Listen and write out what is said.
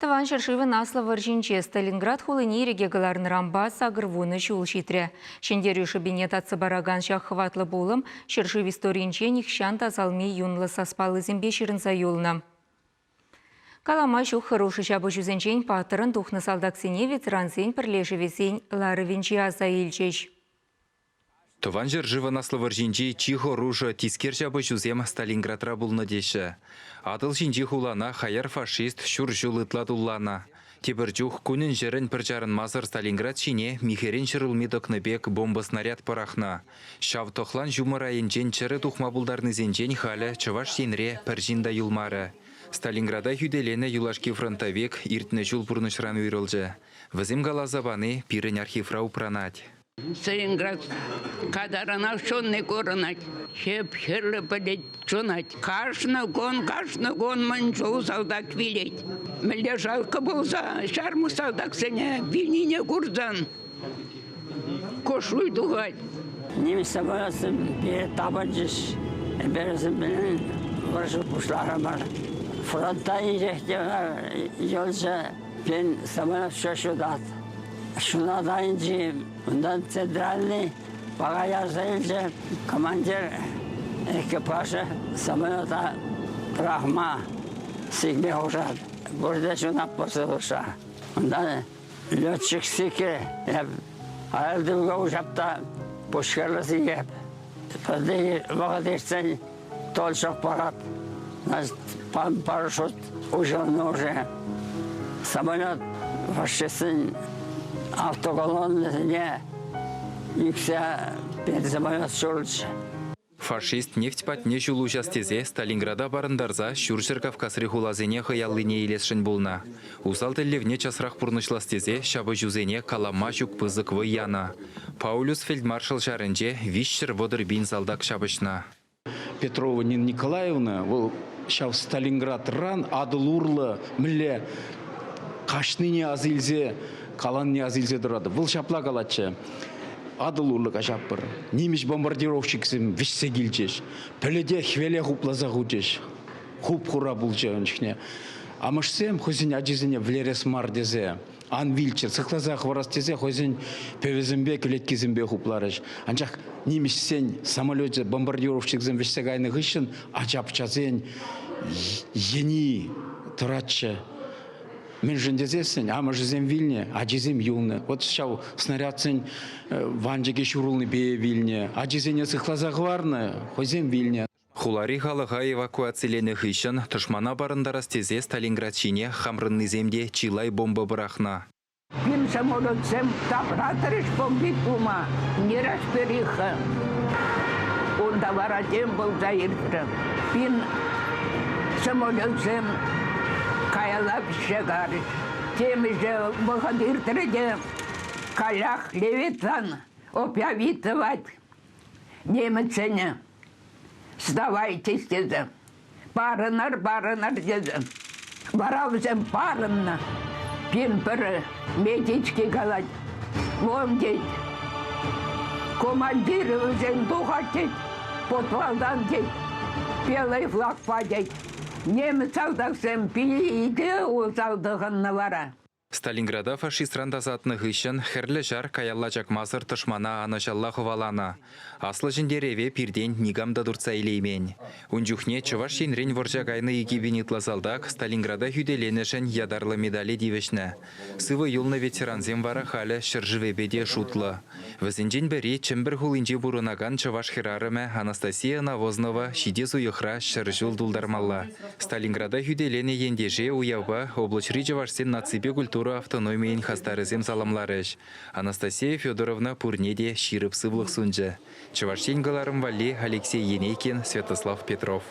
Тӑван ҫӗршывӑн Аслӑ вӑрҫинче Сталинград хулине ирӗке кӑларнӑранпа 80 ҫул ҫитрӗ. Ҫӗнтерӳ шӑпине татса паракан ҫак хӑватлӑ пулӑм ҫӗршыв историйӗнче нихҫан тасалми юнлӑ саспаллисемпе ҫырӑнса юлнӑ. Калама ҫук хӑрушӑ ҫапӑҫусенчен паттӑрӑн тухнӑ салтаксене ветерансен пӗрлешӗвӗсен ларӑвӗнче аса илчӗҫ. Тӑван ҫӗршывӑн Аслӑ вӑрҫинчи чи хӑрушӑ тискер ҫапӑҫусем Сталинградра пулнӑ теҫҫӗ. Атӑл ҫинчи хулана хаяр фашист ҫур ҫул ытла тулланӑ. Тепӗр чух кунӗн-ҫӗрӗн пӗр чарӑнмасӑр Сталинград ҫине михӗрен ҫӗрулми тӑкнӑ пек бомба-снаряд пӑрахнӑ. Ҫав тӑхлан ҫумӑр айӗнчен чӗрӗ тухма пултарнисенчен халӗ Чӑваш Енре пӗр ҫын та юлмарӗ. Сталинграда хӳтӗленӗ юлашки фронтовик иртнӗ ҫул пурнӑҫран уйрӑлчӗ. Вӗсем каласа пани пирӗн архивра упранать. Сталинград катаранах ҫунни курӑнать. Хӗп-хӗрлӗ пӗлӗт ҫунать. Кашни кун, кашни кун мӗн чул салтак вилет. Мӗнле жалко пулса ҫармӑс салтаксене вилнине курсан куҫҫуль тухать. Нимӗҫ самолетсем пире тапӑнчӗҫ. Эпир вӗсемпе вӑрҫӑ пуҫларӑмӑр. Фронта инҫех те юлчӗ. Пен самолет все ҫутат. Ҫунат айӗнчи унтан центральный паха ярса илчӗ. Командир экипажӗ самолета пӑрахма сикме хушать. Пурте ҫунат пӑсӑлӑша. Унтан летчик сикрӗ. Эп аэродрома уҫап та пуҫхӗрлӗ сикеп. Пӗртен вӑхӑт иртсен толчок парать. Значит, парашют уҫӑлнӑ уже. Самолет фашистсен автоколоннисене ӳксе пир самолет ҫурчӗ. Фашист нефть патне ҫул уҫас тесе Сталинграда парӑнтарса Ҫурҫӗр Кавказри хуласене хӑй аллине илесшӗн пулнӑ. Усал тӗллевне часрах пурнӑҫлас тесе ҫапӑҫусене калама ҫук пысӑк вӑй янӑ. Паулюс фельдмаршал ҫарӗнче 330 пин салтак ҫапӑҫнӑ. Петрова Нина Николаевна вӑл ҫав Сталинградран Атӑл урлӑ мӗнле кашнине аса илсе каланине аса илсе тӑратӑп. Вӑл ҫапла калатчӗ. Атӑл урлӑ каҫатпӑр. Нимӗҫ бомбардировщиксем вӗҫсе килчӗҫ. Пӗлӗте хӗвеле хупласа хучӗҫ. Хуп-хура пулчӗ ун чухне. Амӑшсем хӑйсен ачисене вӗлерес мар тесе ан вилччӗр, сыхласа хӑварас тесе хӑйсен пӗвӗсемпе, кӗлеткисемпе хупларӗҫ. Анчах нимӗҫсен самолечӗ бомбардировщиксем вӗҫсе кайнӑ хыҫҫӑн ача-пӑчасен йӗни тӑратчӗ. Мӗншӗн тесессӗн амӑшӗсем вилнӗ, ачисем юлнӑ. Вот ҫав снарядсен ванчӑкӗ ҫурӑлнипе вилнӗ, ачисене сыхласа хӑварнӑ, хӑйсем вилнӗ. Хулари халӑха эвакуациленӗ хыҫҫӑн тӑшмана парӑнтарас тесе Сталинград ҫине хамрӑннисем те чылай бомба пӑрахнӑ. Пин самолетсем тапратрӗҫ бомбить тума, неразбериха. Унта вара тем пулса иртрӗ. Пин самолетсем каялла вӗҫсе карӗҫ. Темиҫе вӑхӑт иртрӗ те каллех Левитан объявить немецсене. Сдавайтесь тесе. Парӑнӑр, парӑнӑр тесе. Вара вӗсем парӑннӑ. Пин пӗр медички калать. Вон тет. Командир вӗсен тухать тет. Подвалтан тет. Белый флагпа тет. Немец салтаксем питӗ усал тӑхӑннӑ вара. Сталинграда фашистран тасатнӑ хыҫҫӑн Хӗрлӗ Ҫар каялла чакмасӑр тӑшмана анӑҫалла хӑваланӑ. Аслӑ Ҫӗнтерӗве пиртен никам та туртса илеймен. Ун чухне Чӑваш Енрен вӑрҫа кайнӑ 2000 ытла салтак Сталинграда хӳтӗленӗшӗн ятарлӑ медале тивӗҫнӗ. Сывӑ юлнӑ ветерансем вара халӗ ҫӗршывӗпе те шутлӑ. Вӗсенчен пӗри Чӗмпӗр хулинче пурӑнакан чӑваш хӗрарӑмӗ Анастасия Навознова ҫитес уйӑхра 100 ҫул тултармалла. Сталинграда хӳтӗленӗ ентеше уявпа облаҫри чӑвашсен наципе культура автономийӗн хастарӗсем саламларӗҫ. Анастасия Федоровна пурне те ҫирӗп сывлӑх сунчӗ. Чӑваш Ен кӑларӑм валли Алексей Енейкин, Святослав Петров.